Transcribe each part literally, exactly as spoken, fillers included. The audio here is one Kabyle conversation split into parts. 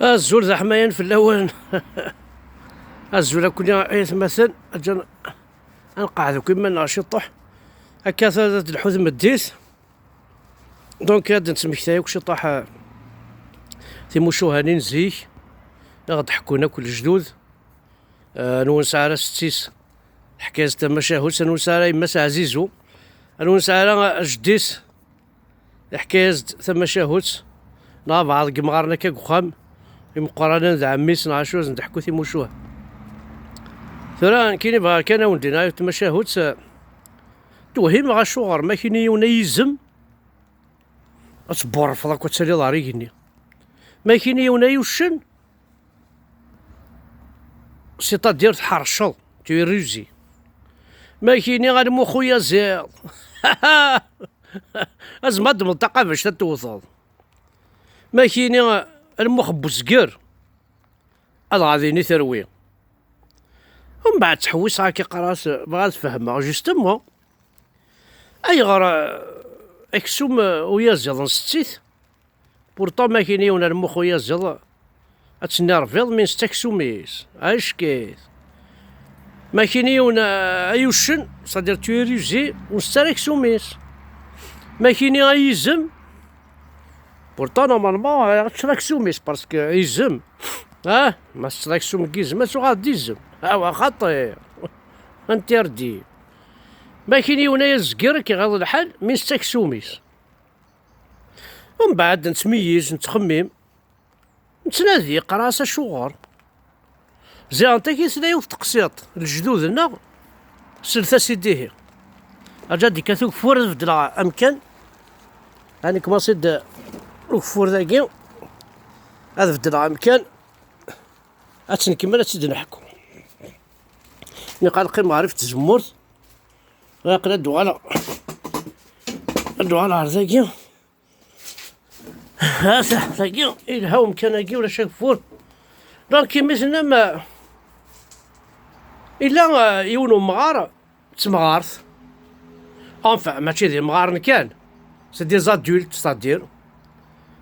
Azul d aḥmayan fell-awen. Azul akk-nni ay atmaten. Aǧan ad nqeɛɛed akk iman-nneɣ ciṭuḥ. Akka ta-, ad d-lḥu tmeddit. Donc, ad d-nettmektay akk ciṭuḥ, eh, timucuha-nni n zik, i ɣ-d-ḥekkun akk lejdud. Eh, anwa ur nesɛi ara setti-s, teḥka-yas-d tamacahut, anwa ur nesɛi ara yemma-s Ɛzizu, anwa ur nesɛi ara, eh, jeddi-s, yeḥka-yas-d tamacahut, neɣ abɛaḍ n yimɣaren akka deg uxxam, imeqqranen d ɛemmi-s neɣ acu, ad sen-d-ḥku timucuha. Tura, nekkini bɣiɣ kan ad wen-d-iniɣ yiwet tamacahut, eh, twehhimeɣ acuɣer ma kini yiwen ay izem, ad tburrfeḍ akk ad taliḍ ɣer igenni. Ma kini yiwen ay uccen, c'est-à-dire tḥerceḍ, tu es rusé. Ma kini a lmux uyaziḍ, azma ad d-taqabact ad tewteḍ. Ma kini a lmux n uzger, ad ɣadini terwi. Umbeɛd ttḥewwiseɣ akka, qqareɣ-as, bɣiɣ ad fehmeɣ, justement, ayɣer, eh, aksum, eh, uyaziḍ n setti-t? Pourtant, ma kini yiwen a lmux uyaziḍ, ad tennerviḍ mi netta aksum-is. Ackit. Ma kini yiwen, eh, ay uccen, c'est-à-dire tu es rusé, ur netta ara aksum-is. Ma kini ay izem, pourtant, normalement, eh, ad teččeḍ aksum-is, parce que izem, ah, ma teččeḍ aksum n yizem, ad tuɣaleḍ d izem. Awa, xaṭi. Interdit. Ma kini yiwen ay azger, ad k-iɣaḍ lḥal, mi netta aksum-is. Umbeɛd nettmeyyiz, nettxemmim, nettnadi, qqar-as acuɣer. Ziɣen tagi tella yiwet teqsiṭ n lejdud-nneɣ, slet-as-id ihi. Aǧa d-ikkat ugeffur, ad beddleɣ amkan. Ani kmaṣi-d ugeffur dagi, ad beddleɣ amkan. Ad tt-nkemmel, ad tt-id-neḥku. Niqal qqimeɣ ɣer tzemmurt. Aql ad d-uɣaleɣ. Ad d-uɣaleɣ ɣer dagi. Ata, dagi, yelha umkan-agi, ulac ageffur. Donc, imi tennam, eh, illa, eh, yiwen umɣar, d temɣart. Enfin, mačči d imɣaren kan. C'est des adultes, c'est-à-dire.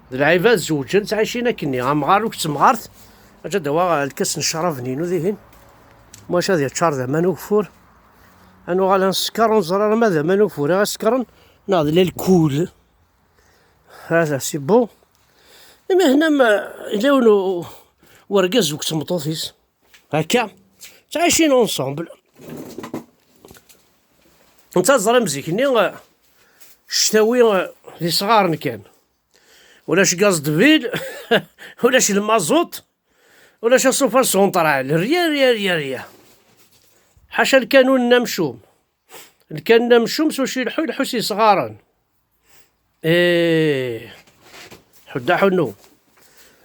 D lɛibad zewǧen, ttɛicin akkenni. Amɣar akked temɣart. Aǧa ad d-awaɣ lkas n ccrab-nni-inu dihin. Maca ad yeččar d aman ugeffur. Ad nuɣal ad nsekker, ur neẓri ara ma d aman ugeffur i ɣ-isekkren, neɣ d lalkul. Hada, c'est bon. Imi hna ma, yella yiwen u-, wergaz akked tmeṭṭut-is. Akka. Ttɛicin ensemble. Netta teẓram zik-nni, eh, cctawi, eh, d isɣaren kan. Ulac gaz de ville, ulac lmaẓut, ulac asufer central. Rien, rien, rien, rien. Ḥaca lkanun n amcum. Lkanun n amcum s wacu ileḥḥu, ileḥḥu s yesɣaren. Eh, ḥudda ḥunnu.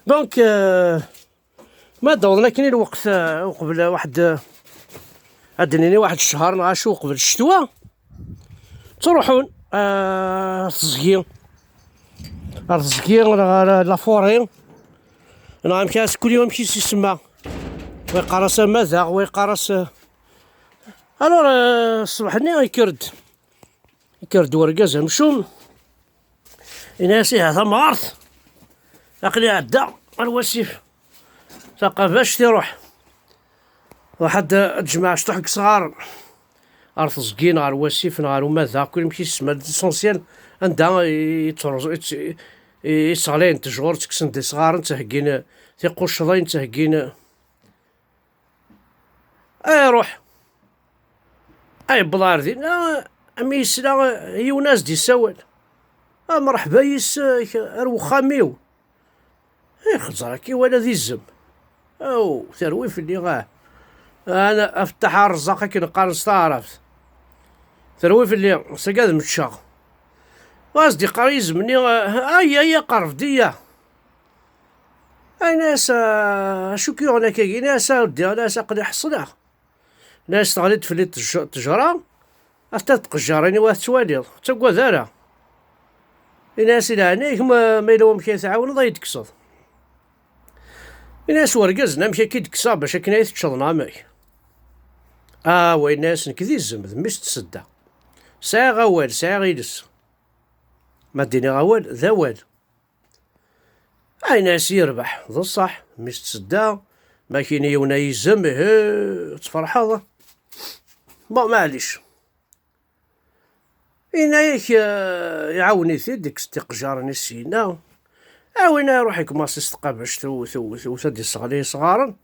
Donc, euh, ma d-awḍen akken i lweqt, euh, uqbel, euh, waḥed, euh, ad d-nini waḥed ccher neɣ acu uqbel ccetwa, ttruḥun, euh, ar teẓgi, ar teẓgi, neɣ ar la forêt, neɣ amek ara s-, kul yiwen amek i s-isemma. Wa yeqqar-as amadaɣ, wa yeqqar-as, euh, alors, euh, ṣṣbeḥ-nni yekker-d. Yekker-d wergaz amcum, yenna-yas: "Ihi a tamɣart, aql-i ɛeddaɣ ar wasif." Taqabact iruḥ. Ruḥ ad, ad d-jmeɛ cṭuḥ n yesɣaren. Ar teẓgi neɣ ar wasif neɣ ar umadaɣ, kul amek i s-semma, l'essentiel anda i, i ttruẓ-, i tt-, i, i sseɣlayen ttejur, ttekksen-d isɣaren, ttheggin tiquccḍin, ttheggin. Ay, ruḥ. Ay, yewweḍ ɣer din, ah, mi yesla, ah, yiwen as-d-yessawel. "Ah, mreḥba yis-k ar wexxam-iw." Ay, xeẓẓer akka iwala d izem. Aw, terwi fell-i, ah. Ana afettaḥ arẓaq akken qqaren s taɛrabt. Terwi fell-i, s agad meččeɣ. Wa as-d-iqqar yizem-nni, ah, ay, ay, qerreb-d iya. Ay, nna-yas, ah, acu k-yuɣen akkagi? Nna-yas, a weddi, nna-yas, aql-i ḥeṣleɣ. Nna-yas, teɣli-d fell-i ttej-, ttejra, atta d tqejjarin-iw ad tettwaliḍ, ur ttagad ara. Yenna-yas, i leɛnaya-k, ma, ma yella wamek ay tɛawneḍ, ad yi-d-tekkseḍ. Yenna-yas wergaz, amek akka i d-kkseɣ bac akken ay teččeḍ, neɣ amek? Ah, wa, yenna-yas, nekk d izem, d mmi-s n tsedda. Sɛiɣ awal, sɛiɣ iles. Ma d-iniɣ awal, d awal. Ah, yenna-yas, yerbeḥ, d ṣṣeḥ. mi s-tsedda, ma kini yiwen a yizem, ihi, tferḥeḍ. Bon, maɛlic. Yenna-yak, eh, iɛawen-it-id, ikkes-d iqejjaren-is syenna. Awin iruḥ ikmaṣ-is tqabact, tewwet, tewwet, tewwet, ad d-isseɣli isɣaren.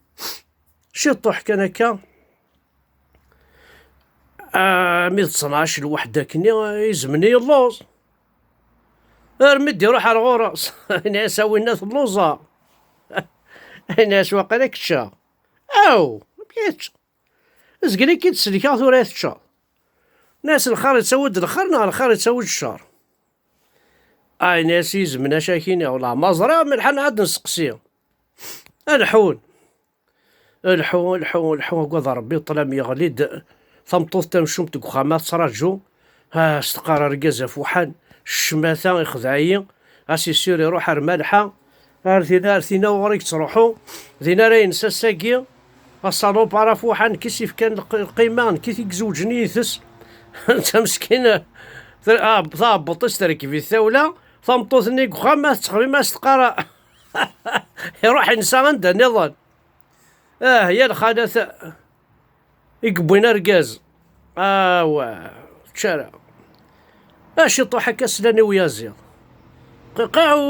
Ciṭuḥ kan akka. Ah, mi d ttnac lweḥd akkenni, izem-nni yelluẓ. Armi d-iruḥ ar ɣur-s, yenna-yas, "A winna telluẓeḍ." Yenna-yas, "Waqila kečča." "Aw, amek i tečča?" "Zgel-ik-id selkeɣ tura i tečča." Yenna-yas, "Lxir yettawi-d lxir neɣ lxir yettawi-d ccer?" Ah, yenna-yas, "Izem-nni acu akini, wala ma ẓriɣ, mi lḥan ad nseqsi." Lḥun. Lḥu, lḥu, lḥu, agad Ṛebbi, ṭṭlam yeɣli-d, tameṭṭut tamcumt deg uxxam-a tettṛaǧu. Ah, s teqqar argaz afuḥan, ccmata ixdeɛ-iyi, asisur iruḥ ar Malḥa, ar tina, ar tina uɣur i yettruḥu, din ara yens ass-agi, aṣalup ara afuḥan, nekk i s-ifkan lq-, lqima, nekk i t-igzewǧen yid-s. Tameskin, ah, taɛebbuṭ-is terkeb-it tawla, tameṭṭut-nni deg uxxam, ma tettxemmim, as teqqar, iruḥ insa anda nniḍen. Ah, ya lxalat i yewwin argaz. Awa, teččara. Aciṭuḥ akka slan i uyaziḍ. Qiqiɛu,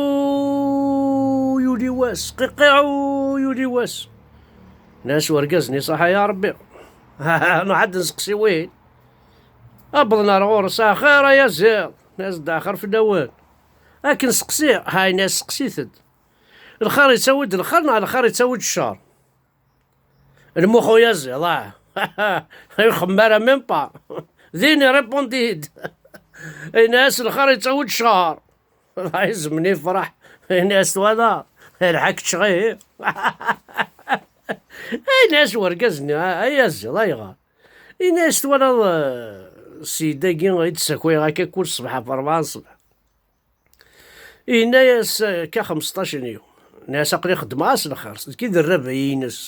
yuli wass. Qiqiɛu, yuli wass. Nas urgaz-nni, "Ṣaḥa ya Ṛebbi." Nuḥ ad nseqsi win. Abḍen ar ɣur-s, "Axir ay aziḍ." Nas-d, "Axir fell-awen." Akken seqsiɣ, ha, ini-as, "Seqsit-d. Lxir yettawi-d lxir neɣ lxir yettawi-d ccer?" Lmux uyaziḍ, ah. Ixemmem ara même pas. Din irépondit-d. Ini-as, "Lxir yettawi-d ccer." Dɣa izem-nni yefreḥ. Ini-as, "Twalaḍ? Ilḥa kečč ɣir." Ini-as urgaz-nni, "Ah, ay aziḍ, ayɣer?" Ini-as, "Twalaḍ, eh, ssid-agi i d-ssakayeɣ akka kul ṣṣbeḥ ɣef ṛebɛa n ṣṣbeḥ." Yenna-yas, "Akka xemseṭṭac n yum." Yenna-yas, "Aql-i xeddmeɣ-as lxir, nekk i d rrabay-ines."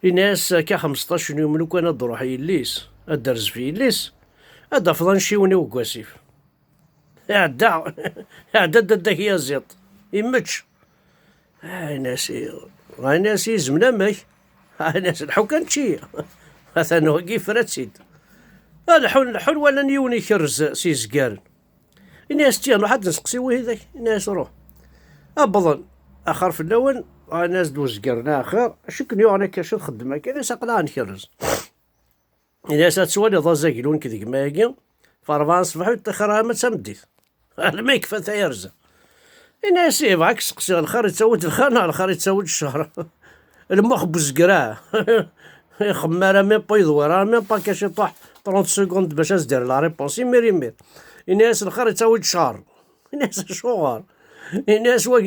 Yenna-yas, "Akka xemseṭṭac n yum, lukan ad d-truḥ yelli-s, ad d-terzef yelli-s, ad d-tafeḍ anciwen-iw deg wasif." Iɛedda, iɛedda dadda-k yaziḍ, imečč. Ah, yenna-yas, yenna-yas, "Izem n amek?" Ah, yenna-yas, "Lḥu kan čči." Atan wagi yefra-tt-id. Ah, lḥun, lḥun, walan yiwen ikerrez s yizgaren. Ini-as, "Tiens, ruḥ ad nseqsi wihidak." Ini-as, "Ruḥ." Wwḍen. "Axir fell-awen." Ini-as-d uzger-nni, "Axir, acu i ken-yuɣen akka, acu txeddem akka?" Ini-as, "Aql-aɣ nkerrez." Ini-as, "Ad twaliḍ azaglu nekk d gma-agi, f ṛebɛa n ṣṣbeḥ ur yeṭṭixir ara ma d tameddit." Alma yekfa tayerza. Ini-as, "Ih, bɣa ad k-seqsiɣ, lxir yettawi-d lxir neɣ lxir yettawi-d ccer?" Lmux n uzger-a. Ixemmem ara même pas, yedwir ara même pas, akka ciṭuḥ, trente secondes bac ad s-d-yerr la réponse. Imir, imir. Ini-as, "Lxir yettawi-d ccer." Ini-as, "Acuɣer?" Ini-as, "Wagi